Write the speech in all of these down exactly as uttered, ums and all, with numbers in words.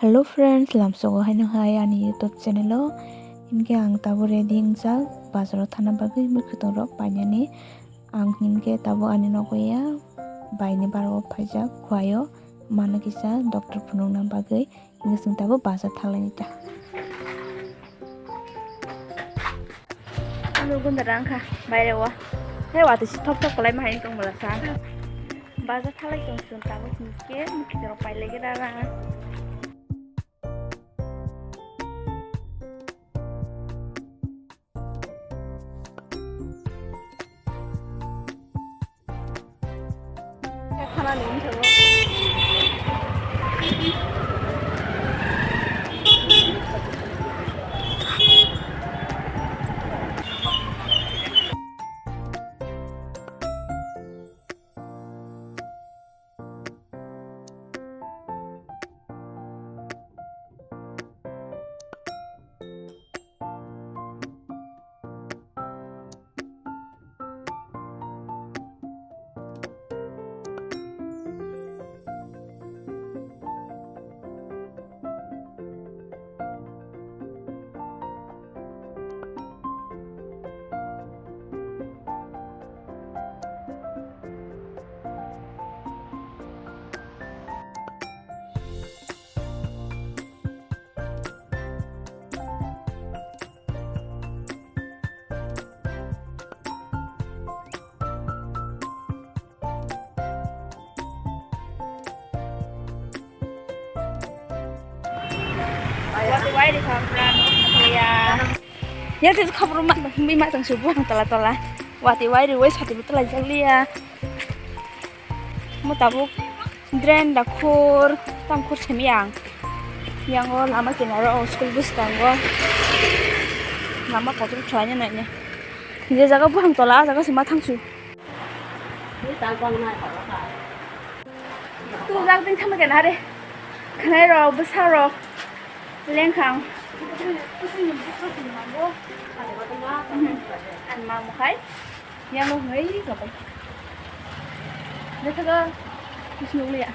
Hello friends, lamsogo haino hai ani YouTube channel o. Hinkhe ang tabuk ready wngjak bazar o thana bagwi mwkhwtwng rok painani. Ang hinkhe tabuk ani nogo ya baini bara o phaijak Khowai o mano kisa doctor phunukna bagwi. Hinkhe chwng tabuk bazar thanglaini ta. Ano gunda rang kha baire o. He watwi si thop thop kwlai ma hai tong bwla sa. Bazar thalai tong chwng tabuk hinkhe mwkhwtwng rok pailai gra rang. Watwi wai ri kha pura no kha ya. Ya te khobor ma mi ma tang subu ang tola tola. Watwi wai ri wai sati bu tola jak liya. Mo tabuk drain da khur tam khur simi ang. Yang o lama kinaro o school bwskango. Lama kotor khlai nai nai. Je jaga buphang tola a jaga se ma thang su. Tu jak ding thama kena re. Khnai rok, bwsa rok, lengkhang. An ma mo khai. Yang lo hei rok. Lethaga. Kis nukliya.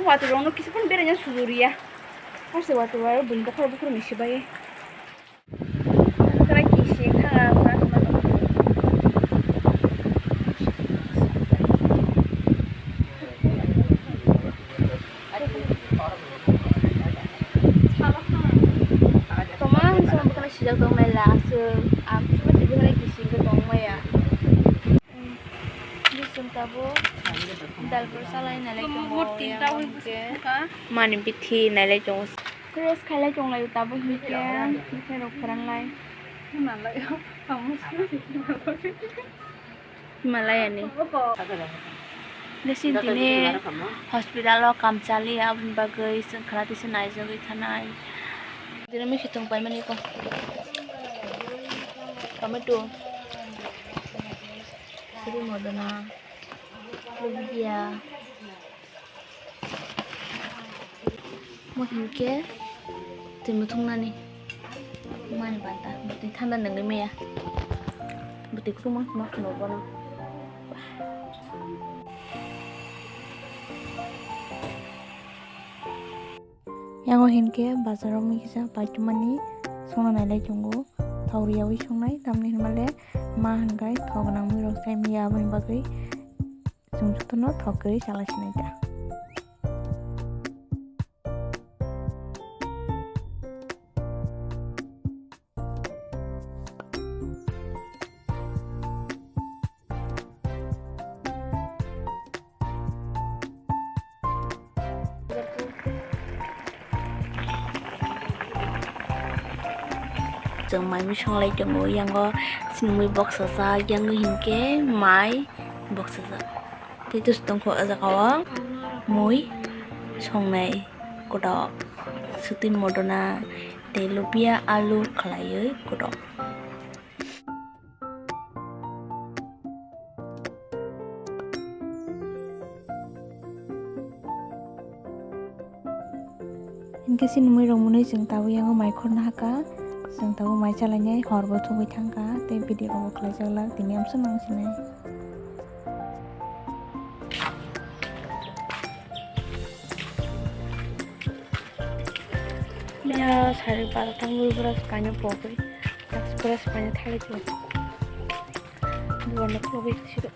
Wati rok no kisa phano beraina sujuriya. Ase wati wai bini bokhorok bokhorok ni sibai. Tara kisi khanga tara tuma tong. Toma ang sama bukan sijak tong nai la aswk ang tuma tibuk nai kisi tong maya. Bising tabuk dal bwsa lai nai lai tongo. Murti yang tabuk hwnkhe. Mani bithi nai lai tongo. Cross khailai tonglaio tabuk hinkhe, bwkhe rok pharanglai. Himalaya ni. Nisi tini hospital o kam chali aboni bagwi chwng khwna tisa naijagwi thanai. Tini mui khitung paimani ko. Tomato. Siri modona. Lugia. Mo hinkhe twi muthungnani mani banta bwtwi thanda nangwi maya. Bwtwi kwbangma kheno phunukgo no. Yango hinkhe bazaro mui kisa paitwmani songna nailai tongo. Thok riyaui songnai tamni hinmale ma hinkhai thok nangmui rok sai maya aboni bagwi. Chwng jotono thok kwrwi chala sinai ta. Chwng mai mui songlai tongo, yango sinimui boksajak, yango hinkhe mai boksajak. Tei tus tongkho o jaga o mui songnai kotok, sutwi modona tei lubia alu khlaiwi kotok. Hinkhe chini mui rok mwnwi chwng tabuk yango mai khorna haka, chwng tabuk mai chalainai hor bo thubui thangkha tei video rok bo khlaijak lak tini amsa nang sinai. Ya, sari para tangwi brush kaina pogwi. Brush kaina thali tu. Duan na pogwi siro.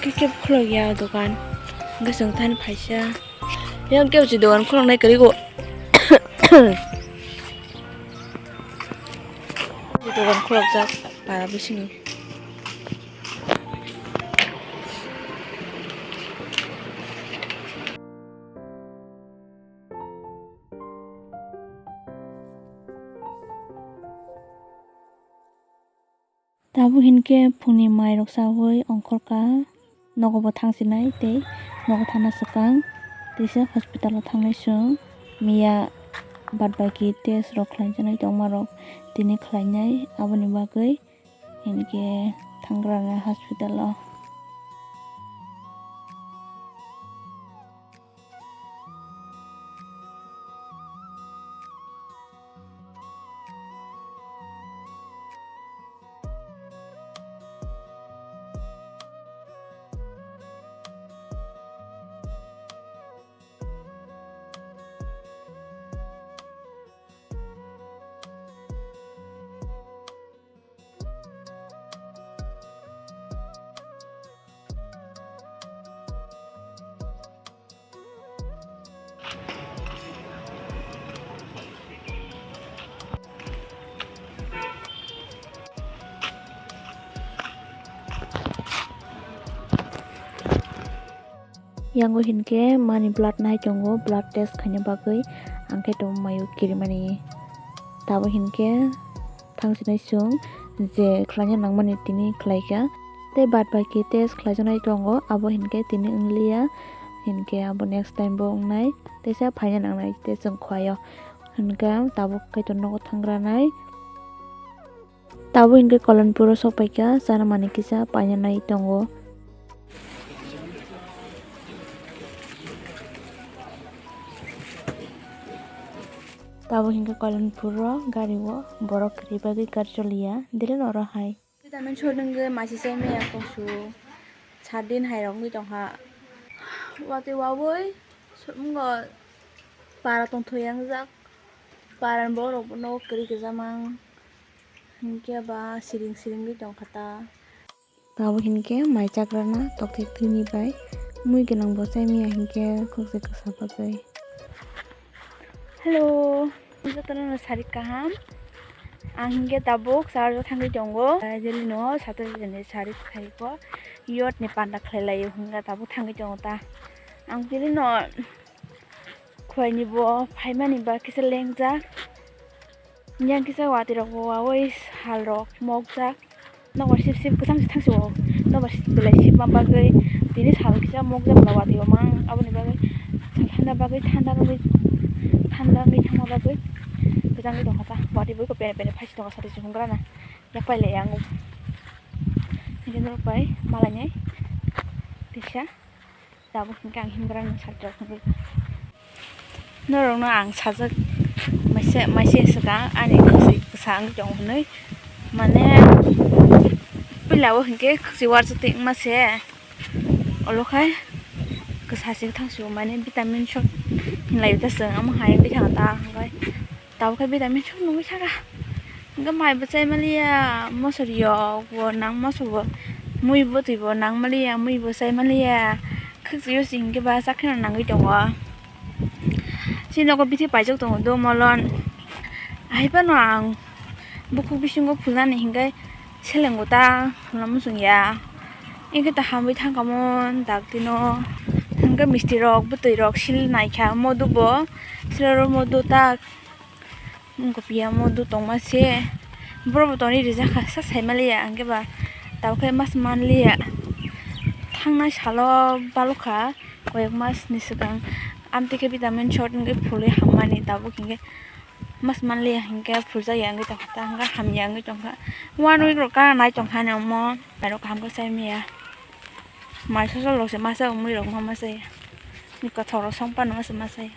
Khe khe khulok ya dogan. Hwnkhe chwng thani phaisa. Yang kebo se dogan khuloknai kwrwi go. Dogan khulokjak para bisingo. Tabuk hinkhe phungni mairok chaui ongkhorkha, nogo bo thangsinai tei nogo thangna swkang. Teisa hospital o thangnai chwng, miya baad baki test rok khlaijaknai tongmarok tini khlainai, aboni bagwi hinkhe thangkha hospital o. Yango hinkhe mani blood nai tongo, blood test khaina bagwi, angkhe tongmani kirimani. Tabuk hinkhe thangsinai chwng je khlaina nangmani tini khlaikha, tei baad baki test khlaijaknai tongo, abo hinkhe tini wngliya, hinkhe abo next time bo wngnai, teisa phaina nangnai tei chwng khlaio. Hinkhe tabuk kaitor nogo thangranai. Tabuk hinkhe Kolanpuro sokpaikha, chana manwi kisa painani tongo. Tabuk hinkhe Kolanpuro gario borok kwrwi bagwi gari choliya, delino oro hai. Vitamin shot wngwi masi chai maya kongsu. Sardin hai rok wngwi tongkha. Watwi wawi swngo para tongthok yangjak. Para ni borok no kwrwi kwchama hinkhe ba siring siring wngwi tongkha ta. Tabuk hinkhe mai chakrana tokthai twini bai mui gwnang bo chai maya hinkhe khokse kwsa bagwi. Hello, jotono no sarik kaham. Ang hinkhe tabuk charge o thangwi tongo. Jelino sato jani sarik khaiko. Yot ni panda khlai laio hinkhe tabuk thangwi tongo ta. Ang jelino khwlaini bo phaimani ba kisa lengjak. Yang kisa watwi rok bo wawi sal rok mokjak. Nobar sip sip kwchang se thangsi o. Nobar sip belai sip ma bagwi tini sal kisa mokjak la watwi o mang. Aboni bagwi sal thanda bagwi thanda wngwi thanda wngwi thangma bagwi kwchangwi tongkha ta. Watwi bo pere pere phaisi tongkha sati se hungrana. Yak pai le yang. Hingke norok bai malainai tisa. Tabuk hingke ang himgrani satra hingke norokno ang sajak maise maise swkang ani khwswi kwsa wngwi tongo hinwi mane puila o hingke khwswi uarsuk twi wngma se olo khai kwsa se thang sio mane vitamin shot hinlai ta chwng omo hai wngwi thang ta hingke. Tabuk khe vitamin song nugwi saka. Hingke mai bo chai maliya, mosori rok bo nang, mosor bo, mui bo twi bo nang maliya, mui bo chai maliya. Khwchwio se hingke ba chakhe nangwi tongo. Chini nogo bithi paijak tongo do molon. Ahai phano ang bukhuk bisingo phulnani hingke selengo ta phulna muchung ya. Hingke ta hamwi thangkha mo daktino. Hingke misti rok, bwtwi rok sil naikha modu bo. Sero modu ta. Wngkha piya modu tongma se. Borok bo tonwi rijak kha, sa sai maliya, hwnkhe ba tabukhe mas manliya. Thangnai salo balokha, koyek mas ni swkang. Amtwi khe vitamin shot wngwi phulwi hammani, tabuk hinkhe mas manliya, hinkhe phuljakya wngwi tongkha, ta hwnkhe hamya wngwi tongkha. One week rok gana nai tongkha ani omo, mairok kaham khe chai maya. Mai sosol rok se masa, mui rok ma masa ya. Ni kothok rok song pano masa masa ya.